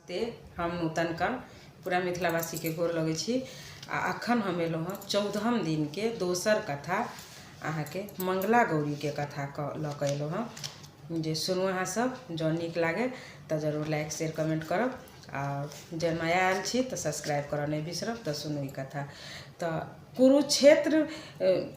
ते हम नूतन कर्ण पूरा मिथिलावासीके गोर लगै छी आ अखन हम एलहुँ हँ 14म दिनके दोसर कथा अहाँके मंगला गौरीके कथा लऽ कऽ एलहुँ हँ जे सुनू अहाँ सब जँ नीक लागै तऽ जरूर लाइक शेयर कमेंट करब आ जे नया आयल छी तऽ सब्सक्राइब करऽ नहि बिसरब। तऽ सुनू ई कथा। तऽ कुरुक्षेत्र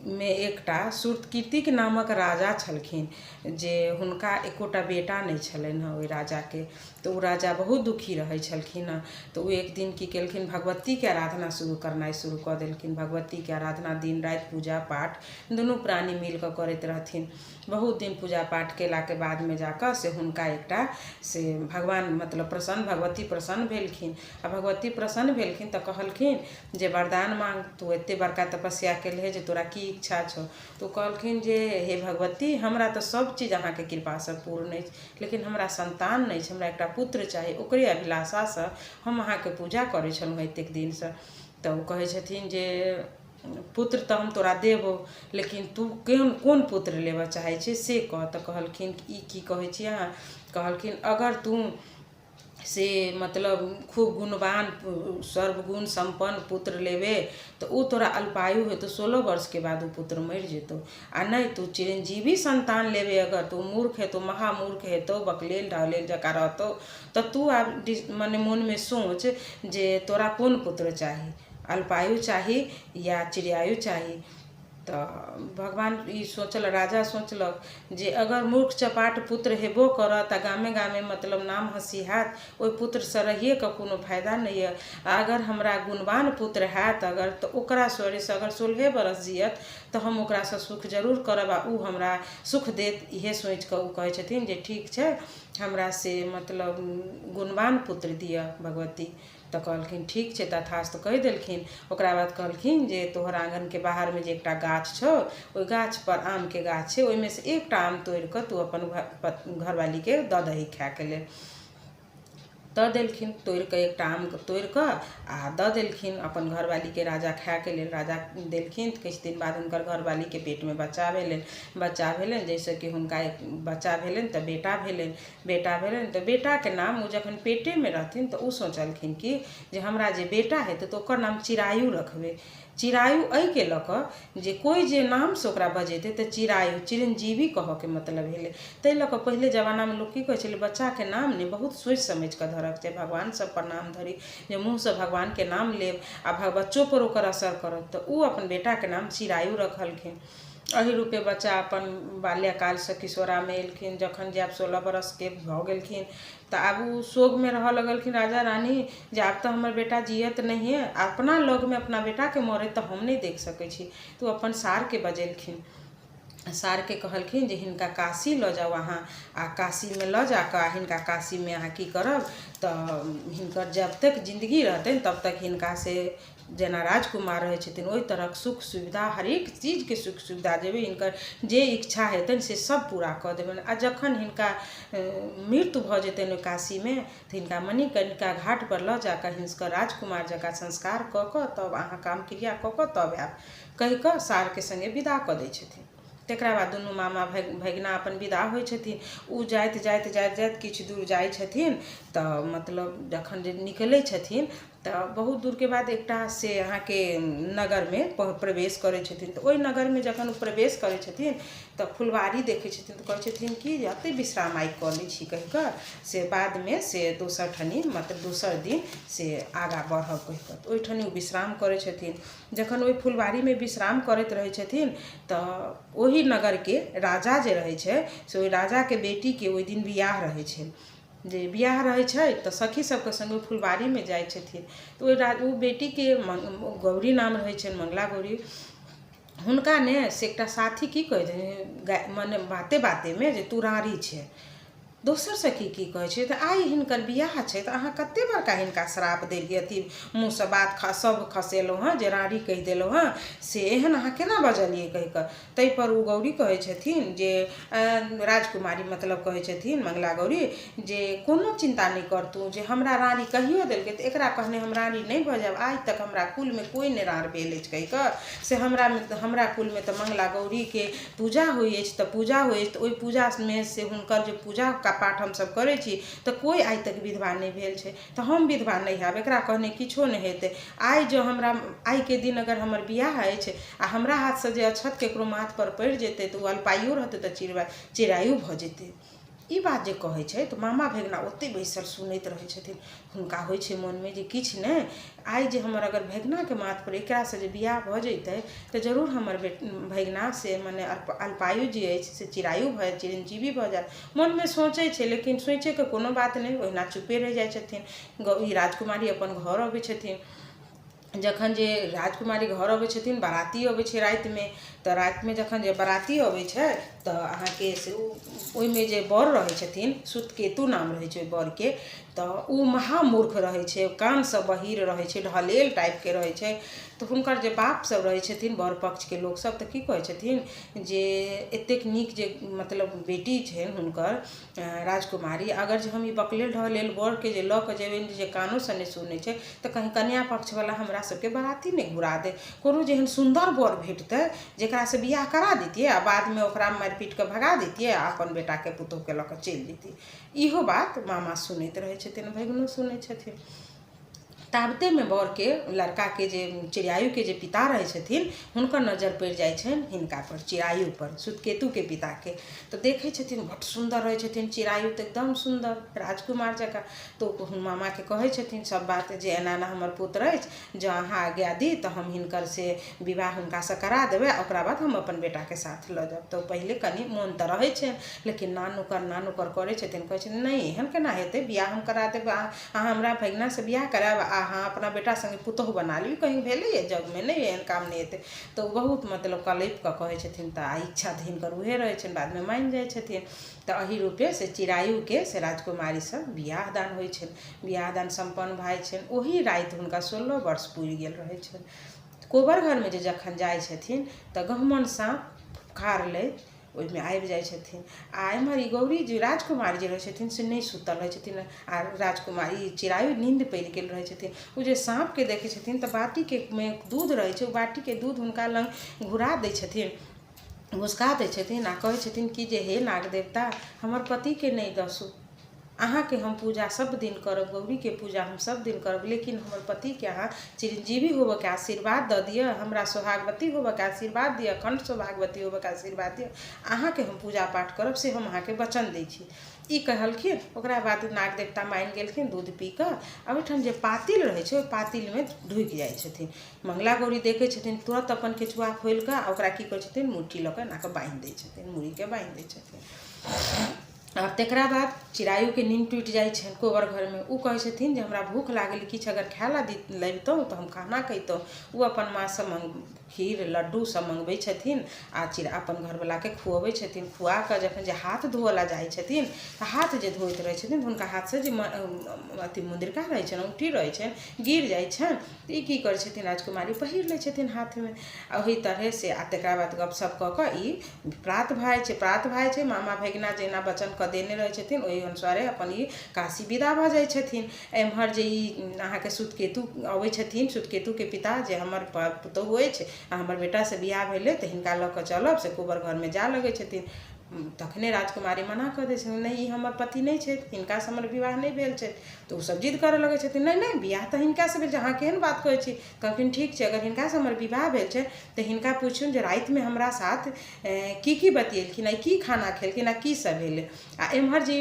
मे एकटा श्रुतकीर्तिक नामक राजा छलखिन जे हुनका एकोटा बेटा नहि छलनि हँ ओहि राजाके। तऽ ओ राजा बहुत दुखी रहै छलखिन हँ। तऽ ओ एक दिन की केलखिन, भगवतीके आराधना शुरू करनाइ शुरू कऽ देलखिन। भगवतीके आराधना दिन राति पूजा पाठ दुनू प्राणी मिल कऽ करैत रहथिन। बहुत दिन पूजा पाठ केलाके बादमे जाकऽ से हुनका एकटा से भगवान मतलब प्रसन्न, भगवती प्रसन्न भेलखिन। आ भगवती प्रसन्न भेलखिन तऽ कहलखिन जे वरदान मांग, तू एते बड़का तपस्या केलहे जे तोरा की इच्छा छौ। तऽ ओ कहलखिन जे हे भगवती, हमरा तऽ सब चीज अहाँके कृपासँ पूर्ण अछि, लेकिन हमरा संतान नहि अछि, हमरा एकटा पुत्र चाही, ओकरे अभिलाषासँ हम अहाँके पूजा करै छलहुँ एतेक दिनसँ। तऽ ओ कहै छथिन जे पुत्र तऽ हम तोरा देबौ, लेकिन तू कोन कोन पुत्र लेबऽ चाहै छी से कह। तऽ कहलखिन ई की कहै छी अहाँ? कहलखिन अगर तू से मतलब खूब गुणवान सर्वगुण सम्पन्न पुत्र लेबे तऽ ओ तोरा अल्पायु हेतौ, 16 वर्षके बाद ओ पुत्र मरि जेतौ। आ नहि तू चिरंजीवी संतान लेबे अगर, तऽ ओ मूर्ख हेतौ, महामूर्ख हेतौ, बकलेल ढहलेल जकाँ रहतौ। तऽ तू आब मने मोनमे सोच जे तोरा कोन पुत्र चाही, अल्पायु चाही या चिरायु चाही। तऽ भगवान ई सोचल, राजा सोचलक जे अगर मूर्ख चपाट पुत्र हेबो करत आ गामे गामे मतलब नाम हँसी हैत, ओहि पुत्रसँ रहिए कऽ कोनो फायदा नहि यऽ। आ अगर हमरा गुणवान पुत्र हैत अगर, तऽ ओकरा शौर्यसँ अगर 16 बरस जियत तऽ हम ओकरासँ सुख जरूर करब आ ओ हमरा सुख देत। इएह सोचि कऽ ओ कहै छथिन जे ठीक छै, हमरा से मतलब गुणवान पुत्र दिअ भगवती। तऽ कहलखिन ठीक छै, तथास्तु कहि देलखिन। ओकरा बाद कहलखिन जे तोहर आङ्गनके बाहरमे जे एकटा गाछ छौ, ओहि गाछपर आमके गाछ छै, ओहिमे से एकटा आम तोड़ि कऽ तू अपन घरवालीके दऽ दही खायके लेल। दऽ देलखिन तोड़ि कऽ, एकटा आम तोड़ि कऽ आ दऽ देलखिन अपन घरवालीके राजा खायके लेल। राजा देलखिन तऽ किछु दिन बाद हुनकर घरवालीके पेटमे बच्चा भेलनि। बच्चा भेलनि, जाहिसँ कि हुनका बच्चा भेलनि तऽ बेटा भेलनि। बेटा भेलनि तऽ बेटाके नाम ओ जखन पेटेमे रहथिन तऽ ओ सोचलखिन कि जे हमरा जे बेटा हेतै तऽ ओकर नाम चिरायु रखबै। चिरायु एहिके लऽ कऽ जे कोइ जे नामसँ ओकरा बजेतै तऽ चिरायु चिरंजीवी कहऽके मतलब भेलै। ताहि लऽ कऽ पहिले जमानामे लोक की कहै छलै, बच्चाके नाम ने बहुत सोचि समझि कऽ धरऽके चाही, भगवान सभपर नाम धरी, जे मुँहसँ भगवानके नाम लेब आ बच्चोपर ओकर असर करत। तऽ ओ अपन बेटाके नाम चिरायु रखलखिन। एहि रूपे बच्चा अपन बाल्यकालसँ किशोरामे एलखिन। जखन जे आब 16 बरसके भऽ गेलखिन तऽ आब ओ शोकमे रहऽ लगलखिन राजा रानी जे आब तऽ हमर बेटा जियत नहिए, अपना लगमे अपना बेटाके मरैत तऽ हम नहि देख सकै छी। तऽ ओ अपन सारके बजेलखिन। सारके कहलखिन जे हिनका काशी लऽ जाउ अहाँ, आ काशीमे लऽ जाकऽ आ हिनका काशीमे अहाँ की करब तऽ हिनकर जब तक जिन्दगी रहतनि तब तक हिनका से जेना राजकुमार रहै छथिन ओहि तरहक सुख सुविधा, हरेक चीजके सुख सुविधा देबै, हिनकर जे इच्छा हेतनि से सब पूरा कऽ देबनि। आ जखन हिनका मृत्यु भऽ जेतनि ओहि काशीमे तऽ हिनका मणिकर्णिका घाटपर लऽ जाकऽ हिनकर राजकुमार जकाँ संस्कार कऽ कऽ तब अहाँ काम क्रिया कऽ कऽ तब आयब कहि कऽ सारके सङ्गे विदा कऽ दै छथिन। तकरा बाद दुनू मामा भगिना अपन विदा होइ छथिन। ओ जाइत जाइत जाइत जाइत किछु दूर जाइ छथिन तऽ मतलब जखन जे निकलै छथिन तऽ बहुत दूरके बाद एकटा से अहाँके नगरमे प्रवेश करै छथिन। तऽ ओहि नगरमे जखन ओ प्रवेश करै छथिन तऽ फुलवारी देखै छथिन, तऽ कहै छथिन कि जे एतहि विश्राम आइ कऽ लै छी कहि कऽ से बादमे से दोसर ठनी मतलब दोसर दिन से आगाँ बढ़ब कहि कऽ। तऽ ओहिठनी ओ विश्राम करै छथिन। जखन ओहि फुलवारीमे विश्राम करैत रहै छथिन तऽ ओहि नगरके राजा जे रहै छै से ओहि राजाके बेटीके ओहि दिन बियाह रहै छै। जे बियाह रहै छै तऽ सखी सबके सङ्गे ओ फुलवारीमे जाइ छथिन। तऽ ओहि ओ बेटीके गौरी नाम रहै छनि, मङ्गला गौरी। हुनका ने से एकटा साथी की कहै छथिन मने बाते बातेमे जे तू राँड़ी छै। दोसर सखी की कहै छै तऽ आइ हिनकर बियाह छै तऽ अहाँ कते बड़का हिनका श्राप देलियै, अथी मुँहसँ बात सब खसेलहुँ हँ जे राँड़ी कहि देलहुँ हँ, से एहन अहाँ केना बजलियै कहि कऽ। ताहिपर ओ गौरी कहै छथिन जे राजकुमारी मतलब कहै छथिन मङ्गला गौरी जे कोनो चिन्ता नहि कर तू, जे हमरा रानी कहियो देलकै तऽ एकरा कहने हम रानी नहि भऽ जायब, आइ तक हमरा कुलमे कोइ नहि राँड़ भेल अछि कहि कऽ से हमरा कुलमे तऽ मङ्गला गौरीके पूजा होइ अछि। तऽ पूजा होइ अछि तऽ ओहि पूजामे से हुनकर जे पूजा पाठ हमसभ करै छी तऽ कोइ आइ तक विधवा नहि भेल छै, तऽ हम विधवा नहि हैब, एकरा कहने किछो नहि हेतै। आइ जँ हमरा आइके दिन अगर हमर बियाह अछि आ हमरा हाथसँ जे अक्षत ककरो माथपर पड़ि जेतै तऽ ओ अल्पायु रहतै तऽ चिरायु भऽ जेतै। ई बात जे कहै छै तऽ मामा भगिना ओतहि बैसल सुनैत रहै छथिन। हुनका होइ छै मोनमे जे किछु नहि, आइ जे हमर अगर भगिनाके माथपर एकरासँ जे बियाह भऽ जैतै तऽ जरूर हमर भगिना से मने अल्पायु जे अछि से चिरायु भऽ जायत, चिरञ्जीवी भऽ जायत। मोनमे सोचै छै, लेकिन सोचैके कोनो बात नहि, ओहिना चुपे रहि जाइ छथिन। ई राजकुमारी अपन घर अबै छथिन। जखन जे राजकुमारी घर अबै छथिन, बराती अबै छै रातिमे, तऽ रातिमे जखन जे बराती अबै छै तऽ अहाँके से ओहिमे जे वर रहै छथिन, सुतकेतु नाम रहै छै ओहि वरके, तऽ ओ महामूर्ख रहै छै, कानसँ बहीर रहै छै, ढहलेल टाइपके रहै छै। तऽ हुनकर जे बाप सब रहै छथिन, वर पक्षके लोकसब, तऽ की कहै छथिन जे एतेक नीक जे मतलब बेटी छनि हुनकर राजकुमारी, अगर जे हम ई बकलेल ढहलेल वरके जे लऽ कऽ जेबनि जे कानोसँ नहि सुनै छै, तऽ कहीं कन्या पक्षवला हमरा सबके बराती नहि घुरा दै। कोनो जे एहन सुन्दर वर भेटतै जकरासँ बियाह करा दैतियै आ बादमे ओकरा मारि पीट कऽ भगा दैतियै आ अपन बेटाके पुतोहुके लऽ कऽ चलि जैतियै। इहो बात मामा सुनैत रहै छथिन, भगिनो सुनै छथिन। ताबतेमे वरके लड़काके जे चिड़ायुके जे पिता रहै छथिन, हुनकर नजर पड़ि जाइ छनि हिनका पर, चिड़ायु पर, सुतकेतुके पिताके। तऽ देखै छथिन बड्ड सुन्दर रहै छथिन चिड़ायु, तऽ एकदम सुन्दर राजकुमार जकाँ। तऽ ओ मामाके कहै छथिन सब बात जे एना एना हमर पुत्र अछि, जँ अहाँ आज्ञा दी तऽ हम हिनकर से विवाह हुनकासँ करा देबै आ ओकरा बाद हम अपन बेटाके साथ लऽ जायब। तऽ पहिले कनि मोन तऽ रहै छनि, लेकिन ना नुकर ना नुकर करै छथिन, कहै छथिन नहि, एहन केना हेतै, बियाह हम करा देब, अहाँ हमरा भगिनासँ बियाह करायब आ अहाँ अपना बेटा सङ्गे पुतोहु बना लिअ, कहीं भेलैए जगमे? नहि, एहन काम नहि हेतै। तऽ ओ बहुत मतलब कलपि कऽ कहै छथिन, तऽ आ इच्छा तऽ हिनकर उएह रहै छनि, बादमे मानि जाइ छथिन। तऽ एहि रूपे से चिरायुके से राजकुमारीसँ बियाह दान होइ छनि। बियाह दान सम्पन्न भऽ जाइ छनि। ओही राति हुनका 16 वर्ष पुरि गेल रहै छनि। कोबर घरमे जे जखन जाइ छथिन तऽ गहुमन साँप फुफकार लैत ओहिमे आबि जाइ छथिन। आ एम्हर ई गौरी जे राजकुमारी जे रहै छथिन से नहि सुतल रहै छथिन आ राजकुमारी चिरायु नीन्द पड़ि गेल रहै छथिन। ओ जे साँपके देखै छथिन तऽ बाटीके मे दूध रहै छै, ओ बाटीके दूध हुनका लग घुरा दै छथिन, घुसका दै छथिन आ कहै छथिन कि जे हे नाग देवता, हमर पतिके नहि दसू, अहाँके हम पूजा सब दिन करब, गौरीके पूजा हम सब दिन करब, लेकिन हमर पतिके अहाँ चिरंजीवी होबऽके आशीर्वाद दऽ दिअ, हमरा सौभाग्यवती होबऽके आशीर्वाद दिअ, अखण्ड सौभाग्यवती होबऽके आशीर्वाद दिअ, अहाँके हम पूजा पाठ करब से हम अहाँके वचन दै छी। ई कहलखिन। ओकरा बाद नाग देवता मानि गेलखिन। दूध पी कऽ आ ओहिठाम जे पातिल रहै छै, ओहि पातिलमे ढुकि जाइ छथिन। मंगला गौरी देखै छथिन, तुरत अपन केचुआ खोलि कऽ आ ओकरा की करै छथिन, मुट्ठी लऽ कऽ एना कऽ बान्हि दै छथिन, मुड़ीके बान्हि दै छथिन। आब तकरा बाद चिड़ायुके नीन्द टूटि जाइ छनि कोबर घरमे। ओ कहै छथिन जे हमरा भूख लागल, किछु अगर खाय लए लबितहुँ तऽ हम खाना खैतहुँ। ओ अपन माँसँ खीर लड्डू सब मङ्गबै छथिन आ अपन घरवलाके खुअबै छथिन। खुआ कऽ जखन जे हाथ धोअ लए जाइ छथिन तऽ हाथ जे धोइत रहै छथिन, हुनका हाथसँ जे अथी मुद्रिका रहै छनि, औँठी रहै छनि, गिर जाइ छनि। तऽ ई की करै छथिन राजकुमारी, पहिर लै छथिन हाथमे आ ओहि तरहे से। आ तकरा बाद गपशप कऽ कऽ ई प्रात भऽ जाइ छै। प्रात भऽ जाइ छै, मामा भगिना जेना वचन कऽ देने रहै छथिन, ओहि अनुसारे अपन ई काशी विदा भऽ जाइ छथिन। एम्हर जे ई अहाँके सुतकेतु अबै छथिन, सुतकेतुके पिता, जे हमर पुतोहु अछि आ हमर बेटासँ बियाह भेलै तऽ हिनका लऽ कऽ चलब, से कोबर घरमे जा लगै छथिन। तखने राजकुमारी मना कऽ दै छथिन, नहि, ई हमर पति नहि छथि, हिनकासँ हमर विवाह नहि भेल छै। तऽ ओसभ जिद करऽ लगै छथिन, नहि नहि, बियाह तऽ हिनकासँ भेल छै, अहाँ केहन बात कहै छी? कहलखिन, ठीक छै, अगर हिनकासँ हमर विवाह भेल छै तऽ हिनका पुछियौन जे रातिमे हमरा साथ की की बतिएलखिन आ की खाना खेलखिन आ की सब भेलै। आ एम्हर जे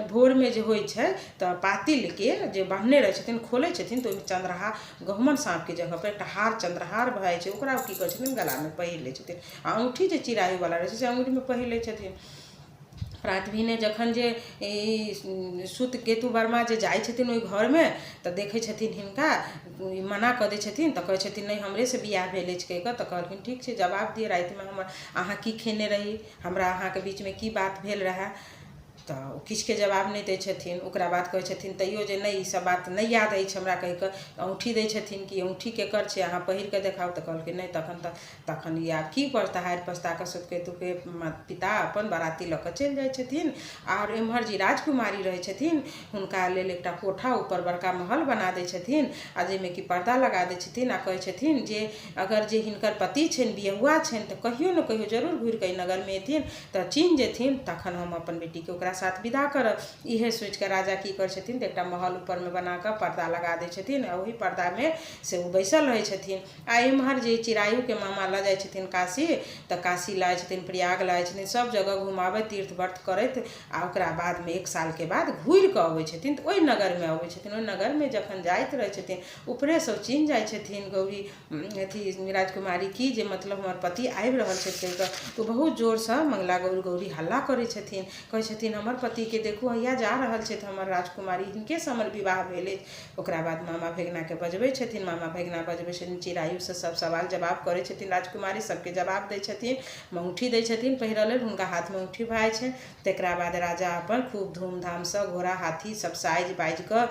भोरमे जे होइ छै तऽ पातिलके जे बन्हने रहै छथिन, खोलै छथिन तऽ ओहिमे चन्द्रहार, गहुमन साँपके जगहपर एकटा हार, चन्द्रहार भऽ जाइ छै। ओकरा ओ की करै छथिन, गलामे पहिर लै छथिन आ औँठी जे चिड़ायुवला रहै छै से अँगुरीमे पहिर लै छथिन। प्रात भेने जखन जे ई सुत केतु वर्मा जे जाइ छथिन ओहि घरमे तऽ देखै छथिन हिनका, मना कऽ दै छथिन। तऽ कहै छथिन, नहि, हमरेसँ बियाह भेल अछि कहि कऽ। तऽ कहलखिन, ठीक छै, जवाब दिअ, रातिमे हमर अहाँ की खेने रही, हमरा अहाँके बीचमे की बात भेल रहए? तऽ ओ किछुके जवाब नहि दै छथिन। ओकरा बाद कहै छथिन तैयो जे नहि, ई सब बात नहि याद अछि हमरा कहि कऽ औँठी दै छथिन कि औँठी केकर छै, अहाँ पहिर कऽ देखाउ। तऽ कहलखिन, नहि। तखन तऽ तखन ई आब की करता? हारि पछता कऽ सुतकेतुके पिता अपन बराती लऽ कऽ चलि जाइ छथिन। आओर एम्हर जे राजकुमारी रहै छथिन, हुनका लेल एकटा कोठा ऊपर बड़का महल बना दै छथिन आ जाहिमे कि पर्दा लगा दै छथिन आ कहै छथिन जे अगर जे हिनकर पति छनि, बियहुआ छनि, तऽ कहियो ने कहियो जरूर घुरि कऽ एहि नगरमे एथिन तऽ चिन्ह जेथिन, तखन हम अपन बेटीके ओकरा साथ विदा करब। इहे सोचिकऽ राजा की करै छथिन तऽ एकटा महल ऊपरमे बनाकऽ पर्दा लगा दै छथिन आ ओहि पर्दामे से ओ बैसल रहै छथिन। आ एम्हर जे चिरायुके मामा लऽ जाइ छथिन काशी, तऽ काशी लऽ जाइ छथिन, प्रयाग लऽ जाइ छथिन, सब जगह घुमाबैत तीर्थ व्रत करैत आ ओकरा बादमे एक सालके बाद घुरि कऽ अबै छथिन तऽ ओहि नगरमे अबै छथिन। ओहि नगरमे जखन जाइत रहै छथिन ऊपरेसँ ओ चिन्ह जाइ छथिन गौरी अथी राजकुमारी की जे मतलब हमर पति आबि रहल छथि कहि कऽ, तऽ ओ बहुत जोरसँ मंगला गौरी गौरी हल्ला करै छथिन, कहै छथिन हमर पतिके देखू हैया जा रहल छथि हमर राजकुमारी, हिनकेसँ हमर विवाह भेल अछि। ओकरा बाद मामा भगिनाके बजबै छथिन, मामा भगिना बजबै छथिन, चिरायुसँ सब सवाल जवाब करै छथिन, राजकुमारी सबके जवाब दै छथिन, औँठी दै छथिन पहिरऽ लेल, हुनका हाथमे औँठी भऽ जाइ छनि। तकरा बाद राजा अपन खूब धूमधामसँ घोड़ा हाथी सब साजि बाजि कऽ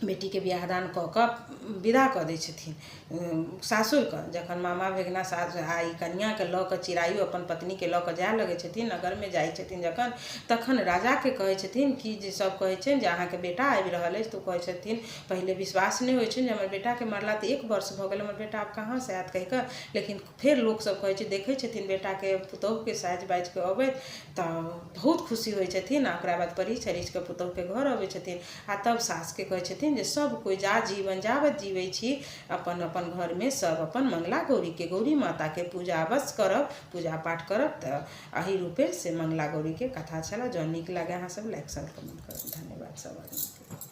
बेटीके बियाह दान कऽ कऽ विदा कऽ दै छथिन सासुरके। जखन मामा भगिना सासु आ ई कनिआँके लऽ कऽ चिरायु अपन पत्नीके लऽ कऽ जाय लगै छथिन, नगरमे जाइ छथिन जखन, तखन राजाके कहै छथिन कि जे सब कहै छनि जे अहाँके बेटा आबि रहल अछि, तऽ ओ कहै छथिन पहिले विश्वास नहि होइ छनि जे हमर बेटाके मरला तऽ एक वर्ष भऽ गेल, हमर बेटा आब कहाँसँ आयत कहि कऽ। लेकिन फेर लोकसभ कहै छै देखै छथिन बेटाके पुतहुके साजि बाजि कऽ अबैत तऽ बहुत खुशी होइ छथिन। आ ओकरा बाद परिछ अरिछ कऽ पुतहुके घर अबै छथिन आ तब सासके कहै छथिन जे सभ कोइ जा जीवन जाबत जीबै छी अपन अपन घरमे सभ अपन मङ्गला गौरीके गौरी माताके पूजा अवश्य करब, पूजा पाठ करब। तऽ एहि रूपे से मङ्गला गौरीके कथा छलए। जँ नीक लागय अहाँ सभ लाइक शेयर कमेंट करब। धन्यवाद सभ आदमीके।